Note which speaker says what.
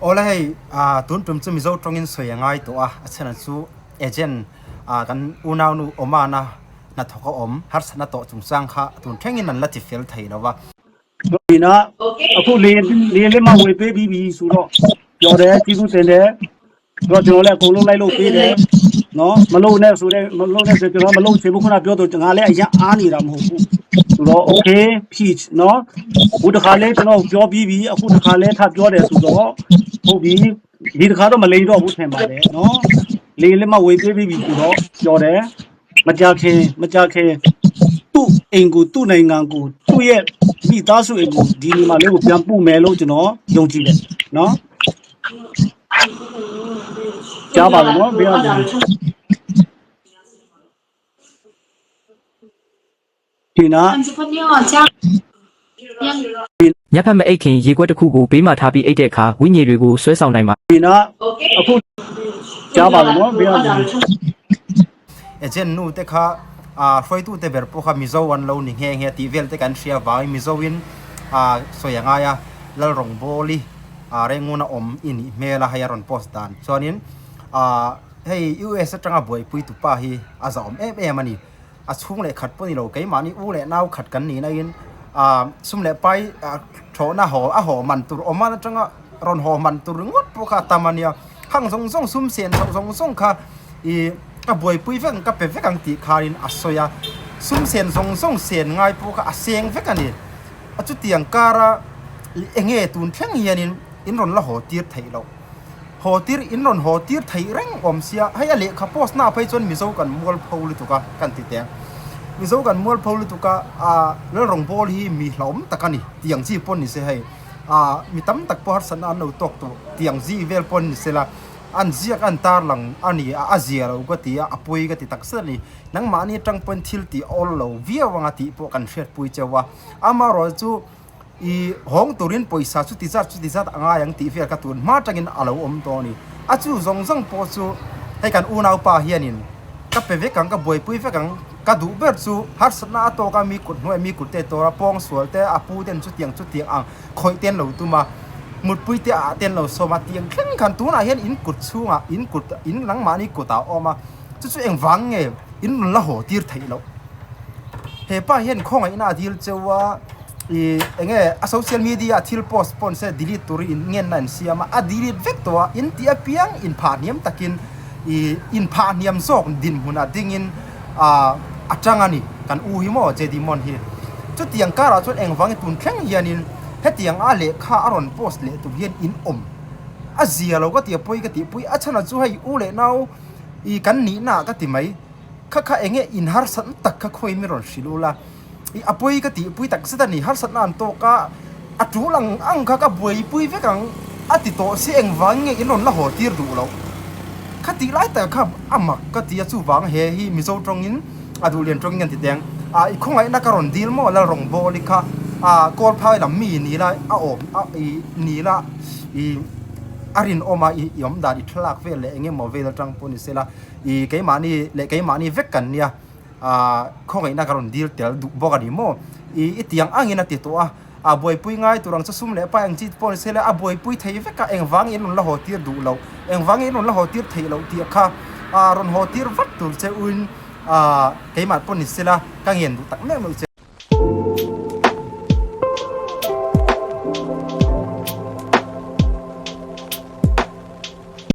Speaker 1: Awle hei tun tum chu Mizo tawngin sawi a ngai tawh a, a chhan chu agent kan unaunu Oman-a hnathawk a awm harsatna tawh chungchang kha tun thlengin an la ti fel thei lo va.
Speaker 2: ဒီနော်အခုလေလေလေးမဝေပေးပြီးပြီဆိုတော့ပြောတယ်ကျေးဇူးတင်တယ်တော့ကျွန်တော်လည်းအကုန်လုံးလိုက်လို့ပေးတယ်နော်မလို့နဲ့ဆိုတော့မလို့နဲ့ဆိုကျွန်တော်မလို့ချင်ဘူးခုနပြောတော့ငါလည်းအရင်အားနေတာမဟုတ်ဘူးဆိုတော့ okay peace နော်ဘုတခါလဲကျွန်တော်ပြောပြီးပြီအခုတခါလဲထပ်ပြောတယ်ဆိုတော့ဟုတ်ပြီဒီတခါတော့မလိန်တော့ဘူးထင်ပါတယ်နော်လေလေးမဝေပေးပြီးပြီဆိုတော့ပြောတယ်မကြခင်မကြခင် သူ့အိမ်ကိုသူ့နိုင်ငံကိုသူ့ရဲ့မိသားစုအိမ်ကိုဒီနေမှာလေးကိုပြန်ပို့မယ်လို့ကျွန်တော်ယုံကြည်တယ်နော်ကြားပါလို့နော်ဘေးကဒီနာ
Speaker 3: ညက်ဖက်မအိတ်ခင်ရေခွက်တစ်ခုကိုဘေးမှာထားပြီးအိတ်တဲ့အခါဝိညာဉ်တွေကိုဆွဲဆောင်နိုင်ပါ
Speaker 2: ဒီနာအခုကြားပါလို့နော်ဘေးက
Speaker 1: Agent nu te kha ah hruaitu te ber pawh kha Mizo an lo ni nghe nghe tih vel te kan hria vangin Mizo in ah sawi a ngai a Lalrawngbawli ah Renguna awm i nih hmel a hei a rawn post dan chuanin ah hei US atanga buaipui tupa hi a zahawm em em a ni. A chhung leh khat pawh ni lo, keimahni u leh nau khat kan nih nain ah sum leh pai ah thawhna haw a haw man tur awm an atanga rawn haw man tur ringawt pawh kha a tam a nia. Hang zawng zawng sum sen chhoh zawng zawng kha ih ka buaipui vek ang ka pe vek ang tih khanin a sawi a, sum sen zawng zawng sen ngai pawh kha a seng vek a ni. A chutiang kara ih eng nge tun thleng hianin in rawn la haw tir theih loh. Haw tir in rawn haw tir theih reng awm sia, hei a lehkha post na phei chuan Mizo kan mualpho lutuk a kan ti teh. Mizo kan mualpho lutuk a, ah Lalrawngbâwl hi mi hlauhawm tak a ni tiang chi pawn ni se hei, ah mi tam tak pawh harsatna an lo tawk tawh tiang zi vel pawn ni se la, an ziak an tarlang a ni a, a zia lo ka ti a, a pawi ka ti tak zet a ni. Nangmahni atang pawn thil tih awl lo viau anga tih pawh kan hriatpui cheu a, amaherawhchu chu I hawng turin pawisa chuti zat chuti zat a ngai ang tih vel ka tun hma tangin a lo awm tawh a ni. A chu zawng zawng pawh chu hei kan unaupa hianin ka pe vek ang, ka buaipui vek ang, ka duh ber chu harsatna a tawk a mi kut hnuai mi kut te tura pawng sual te a pu ten chutiang chutiang ang khawih te an lo tum a, mutpui te ah te an lo sawm a tiang thleng khan tunah hian in kut chhungah in kut in nangmahni kutah a awm a, chu chu engvang nge in rawn la haw tir theih loh. He pa hian khawngaihna a dil cheu a. I enge a social media a thil post pawn se delete tur in ngenna an siam a, a delete vek tawh a, in tih apiang in phah hniam takin i in phah hniam zawk dinhmun a dingin ah a tang a ni kan u hi maw J Dimon hi. Chutiang karah chuan engvangin tun thleng hianin hetiang a lehkha a rawn post leh tur hian in awm a zia lo ka ti a pawi ka tih pui a chhan ah chu hei u leh nau i kan nihna ah ka ti mai kha kha enge in harsatna tak kha khawiin min rawn hrilh ula. I a pawi ka tihpui tak zet a ni, harsatna an tawk a, a tul ang ang kha ka buaipui vek ang a ti tawh si engvang nge in rawn la haw tir duh loh. Kha tih lai tak kha a mak ka ti a, chuvang he hi Mizo tawngin a duhlian tawngin kan ti teng a, i khawngaihna ka rawn dil maw Lalrawngbawli kha a Kawlphai lam mi ni la a awm a i ni la i a rinawm a i awm dan i thlalak vel leh eng emaw vel atang pawh ni sela i keimahni leh keimahni vek kan nia. Ahh khawngaihna ka rawn dil tel duh bawk a ni maw? I i tiang angin a ti tawh a, a buaipui ngai tur ang chu sum leh pai ang chi pawh ni se le a buaipui thei vek a, engvangin in rawn la haw tir duh loh, engvangin in rawn la haw tir theih loh tih kha ah rawn haw tir vat tur che uin ah keimah pawh ni se la ka ngen duh tak meuh meuh che.